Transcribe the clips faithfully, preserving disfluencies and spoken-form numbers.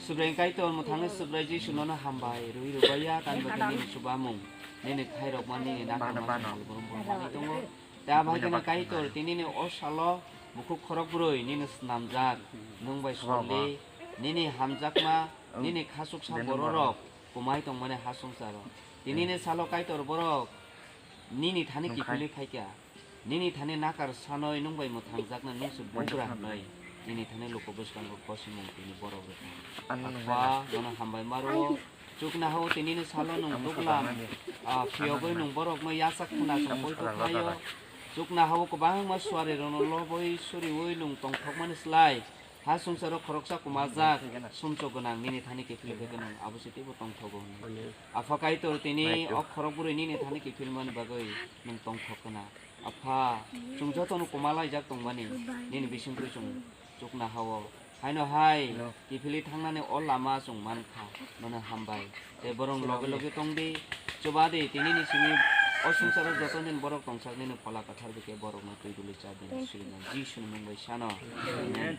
Subraiyung Kaitor, mwthangni Subrai Jisu nono hambai rwi rwbaiya, tani bagwi nini chubamung, nini khairokma, nini nakarma salbrum brum manwi tongo. Tei abo hai kheno Kaitor, tinini o salo bukhuk khorok brwi nini snamjak, nwng bai soli, nini hamjakma, nini khachuksa bororok kumai tongmani ha swngcharo. Tinini salo Kaitor borok nini thani kiphilwi phaikha. Nini thani nakar sanoi nwng bai mwthangjakna nwng se bugra hwnwi nini thani luku bwskango kosimung tini borok rwkha. Apha, nono hambai ma rwo. Chukna hao tinini salo nwng duglam, ah, phiyogwi nwng borokno yachak khna chongwi tongkhlaio. Chukna hao kwbangma suarirokno lobwi suriui nwng tongthokmani slai ha swngcharo khoroksa kumajak, sumsok gwnang nini thani kiphilwi phaikhe nwng abo se teibo tongthogo hwnwi. Apha Kaitor, tini o khorok bwrwi nini thani kiphilmani bagwi nwng tongthok khna. Apha, chwng jotono kuma laijak tongmani nini bisingtwi chwng chukna hao. Haino hai kiphilwi thangnani o lama chwng mankha, nono hambai. Tei borok loge loge tongdi, chubadi, tinini simi o swngcharo joto nini borok tongsak nini Phola Kwthar bai khe borokno twi duli cha di hwnwi swi mano. Jisuni mung bai sano. Amen.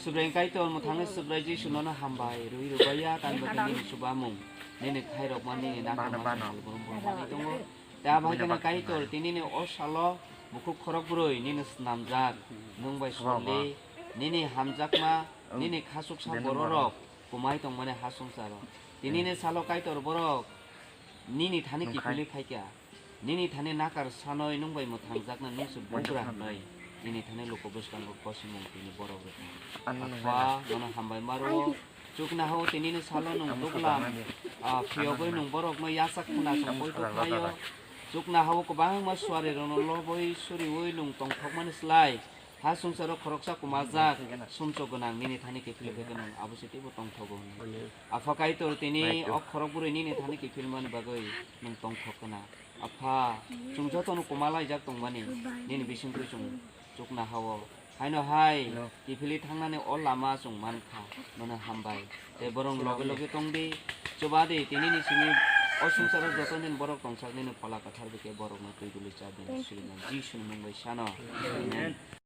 Subraiyung Kaitor, mwthangni Subrai Jisu nono hambai rwi rwbaiya, tani bagwi nini chubamung, nini khairokma, nini nakarma salbrum brum manwi tongo. Tei abo hai kheno Kaitor, tinini o salo Bukhuk khorok bwrwi nini snamjak, nwng bai sorli, nini hamjakma, nini khasuksa bororok kumai tongmani ha swngcharo. Tinini salo Kaitor borok nini thani kiphilwi phaikha. Nini thani nakar sanoi nwng bai mwthangjakna nwng se bugra hwnwi nini thani luku bwskango kosimung tini borok rwkha. Apha, nono hambai maro. Chukna hao tinini salo nwng duglam, ah, phiyogwi nwng borokno yasak khna chwng poito khlaio. Chukna hao kwbangma suarirokno lobwi suriui nwng tongthokmani slai ha swngcharo khoroksa kumajak sumsok gwnang nini thani kiphilwi phaikhe nwng abo se teibo tongthogo hwnwi. Apha Kaitor tini o khorok bwrwi nini thani kiphilmani bagwi nwng tongthok khna. Apha, chwng jotono kumalaijak tongmani nini bisingtwi chwng chukna hao. Haino hai, kiphilwi thangnani o lama chwng mankha, nono hambai. Tei borok loge loge tongdi, chubadi, tinini simi o swngcharo joto nini borok tongsak nini Phola Kwthar bai khe borokno twi guli cha di hwnwi swi mano. Jisuni mung bai sano. Amen.